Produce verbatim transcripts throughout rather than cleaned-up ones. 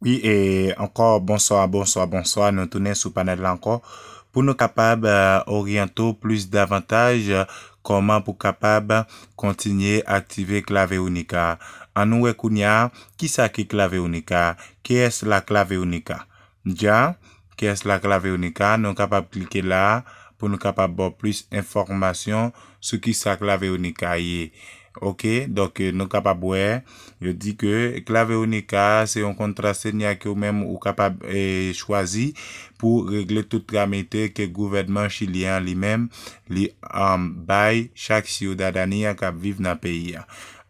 Wi, e ankò, bonswa, bonswa, bonswa. Nou tounen sou panèl la ankò pou nou kapab, eh, oryante w plis davantaj, eh, kòman pou kapab kontinye aktive Clave Unica. Ann nou wè kounye a, kisa ki Clave Unica? Kiyès la Clave Unica? Dja, kiyès la Clave Unica? Nou kapab klike la pou nou kapab ba w plis enfòmasyon sou kisa Clave Unica ye. Ok, donk, eh, nou kapab wè, yo di ke Clave Unica se yon kontrasenya ke ou menm ou kapab, eh, chwazi pou regle tout tramite ke gouvènman chilyen an li menm li, um, bay chak siyodadani an k ap viv nan peyi a.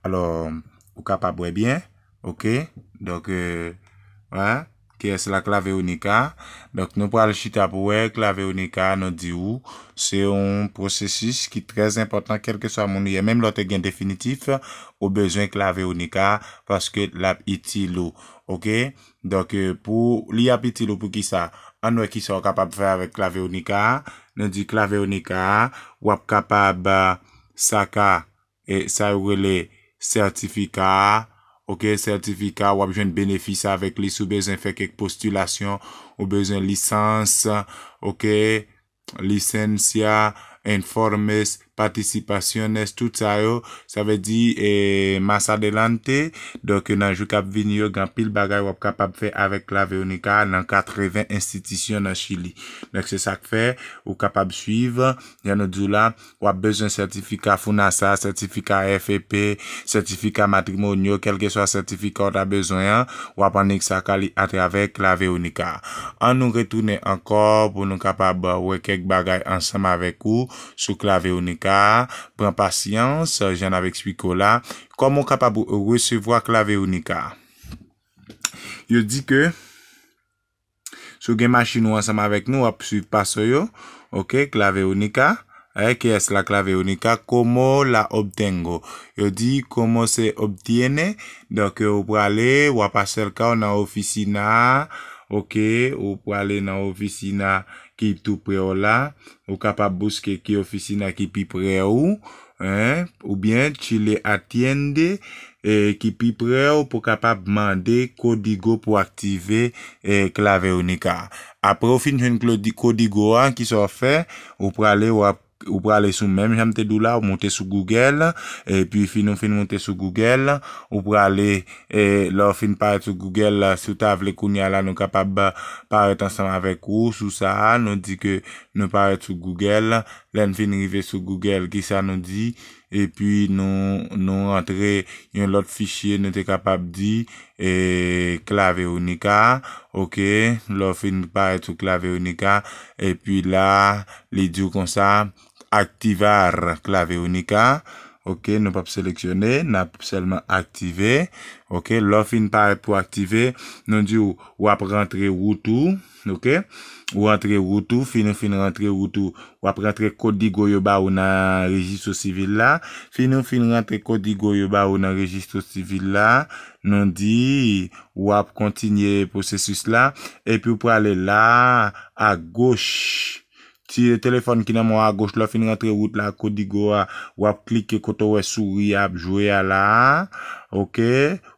Alò, ou kapab wè byen, ok? Donk, eh, wè. Kiyès la Clave Unica? Donk, nou pral chita pou wè Clave Unica, nou di ou, se yon pwosesis ki trè enpòtan, kèlkeswa moun ou ye. Menm lè w te gen definitif, ou bezwen Clave Unica paske l ap itil ou. Ok? Donk, eh, pou li ap itil ou pou kisa? Ann wè kisa w kapab fè avèk Clave Unica. Nou di Clave Unica, w ap kapab, eh, sa ka e sa yo rele sètifika. Ok, sètifika, w ap jwenn benefis avèk li si w bezwen fè kèk postilasyon, ou bezwen lisans, ok, licencia, informes, participaciones, tout sa yo, sa vle di, eh, más adelante, donk nan jou k ap vini yo, gen anpil bagay w ap kapab fè avèk Clave Unica nan katreven enstitisyon nan Chili. Donk se sa k fè, ou kapab swiv, jan nou di w la, w ap bezwen sètifika FUNASA, sètifika F E P, sètifika matrimonyo, kèlkeswa sètifika w ta bezwen an, w ap annik sa ka li atravè Clave Unica. Ann nou retounen ankò pou nou kapab wè kèk bagay ansanm avèk ou sou Clave Unica. Pran pasyans, jan n ap eksplike w la. Kòman w kapab resevwa Clave Unica? Yo di ke si w gen machin ou ansanm avèk nou, w ap swiv paso yo. Ok, Clave Unica. Eh, kiyès la Clave Unica? Como la obtengo? Yo di, como se obtiene? Donk, eh, ou prale, w ap asèka w nan ofisina. Ok, ou prale nan ofisina ki tou pre w la. Ou kapab bouske ki ofisina ki pi pre w, hein, oubyen Chile Atiende, eh, ki pi pre w pou kapab mande kodigo pou aktive, eh, Clave Unica. Apre w fin jwenn klodi-, kodigo a, kisa w ap fè? Ou prale, w ap, ou prale sou menm jan m te di w la, ou moute sou Google, epi fin ou fin moute sou Google, ou prale, eh, lè w fin parèt sou Google la, si w ta vle kounye a la, nou kapab parèt ansanm avèk ou sou sa a, nou di ke nou parèt sou Google. Lè n fin rive sou Google, kisa nou di? Epi nou, nou rantre yon lòt fichye, nou te kapab di, eh, Clave Unica, ok, lè w fin parèt sou Clave Unica, epi la, li di w konsa, activar Clave Unica, ok, nou p ap seleksyone, n ap sèlman aktive, ok, lè w fin parèt pou aktive, nou di w, w ap rantre wout ou, ok, ou rantre wout ou, fin ou fin rantre wout ou, w ap rantre kodigo yo ba ou nan rejistro sivil la. Fin ou fin rantre kodigo yo ba ou nan rejistro sivil la, nou di w ap kontinye pwosesis la, epi w prale la, agoch. Ti telefòn ki nan men w agoch, lè w fin rantre wout la, kodigo a, w ap klike kote w wè souri a ap jwe a la, ok?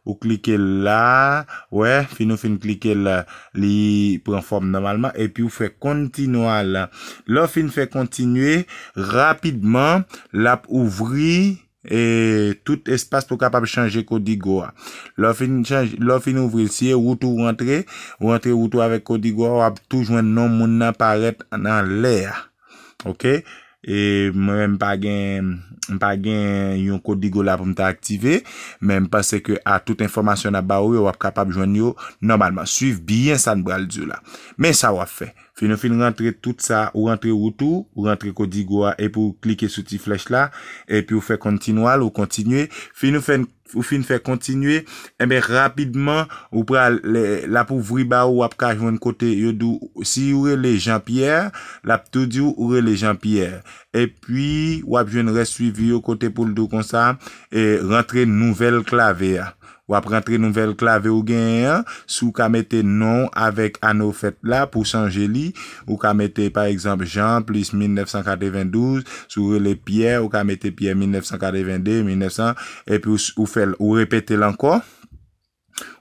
Ou klike la, wè, fin ou fin klike la, li pran fòm nòmalman, epi ou fè kontinwal. Lè w fin fè kontinye, rapidman, l ap ouvri, e, tout espas pou w kapab chanje kodigo a. Lè w fin chanje, lè w fin ouvri l, si e wout ou rantre, ou rantre wout ou avèk kodigo a, w ap tou jwenn non moun nan parèt nan lè a. Ok? E mwen menm m pa gen, m pa gen yon kodigo la pou m ta aktive, men m panse ke a tout enfòmasyon n ap ba ou yo, w ap kapab jwenn yo nòmalman. Swiv byen sa n pral di w la. Men sa w ap fè. Fin ou fin rantre tout sa, ou rantre wout ou, ou rantre kodigo a, epi ou klike sou ti flèch la, epi ou fè kontinwal, ou kontinye. Fin ou fè, ou fin fè kontinye, enben, rapidman, ou pral, l ap ouvri ba ou, w ap ka jwenn kote yo di w, si ou rele Jean Pierre, l ap tou di w ou rele Jean Pierre. Epi, w ap jwenn rès swivi yo kote pou l di w konsa, e, rantre nouvèl klave a. W ap rantre nouvèl klave ou genyen an, si w ka mete non w avèk ane w fèt la pou chanje li, ou ka mete, pa egzanp, Jean plis mil nèf san katrevendouz, si w rele Pierre, ou ka mete Pierre mil nèf san katrevende, mil nèf san, epi ou, ou fè l, ou repete l ankò.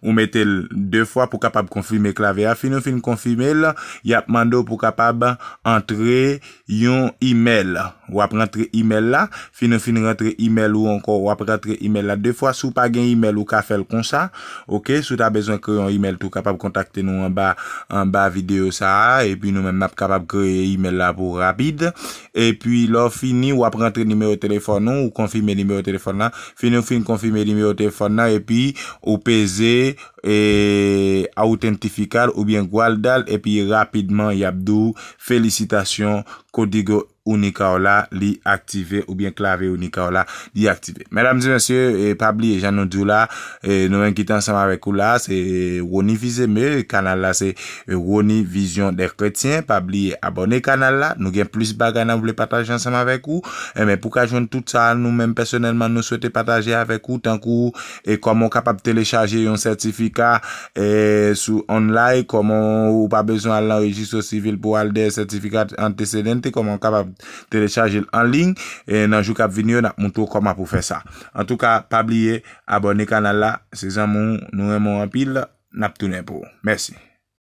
ou mete l de fwa pou kapab konfime klavye a. Fin ou fin konfime l, y ap mande w pou kapab antre yon imèl. W ap rantre imèl la. Fin ou fin rantre imèl ou ankò, w ap rantre imèl la de fwa. Si w pa gen imèl, ou ka fè l konsa. Oke, si w ta bezwen kreye yon imèl tou, w kapab kontakte nou anba, anba videyo sa a. Epi nou menm, n ap kapab kreye imèl la pou w rapid. Epi lè w fini, w ap rantre nimewo telefòn ou, ou konfime nimewo telefòn la. Fin ou fin konfime nimewo telefòn la, epi ou peze e, Autentificar oubyen Guardar, epi rapidman y ap di w felisitasyon, kodigo único w la li aktive oubyen clave única w la li aktive. Medam e mesye, e, pa bliye, jan nou di w la, e, nou menm ki te ansanm avèk ou la, se Rony Fils-Aimé, kanal la se, e, Rony Vision des Chrétiens. Pa bliye abòne kanal la, nou gen plis bagay n ap vle pataje ansanm avèk ou. Enben, pou ka jwenn tout sa nou menm pèsonèlman nou swete pataje avèk ou, tankou e kòman w kapab telechaje yon sètifika, e, sou online, kòman ou pa bezwen al nan rejistro sivil pou al dèyè sètifika antecedente, kòman w kapab telechaje l an liy, e, nan jou k ap vini yo, n ap montre w kòman pou fè sa. Antouka, pa bliye, abòne kanal la, se zanmi w, nou renmen w anpil, n ap tounen pou ou. Mèsi.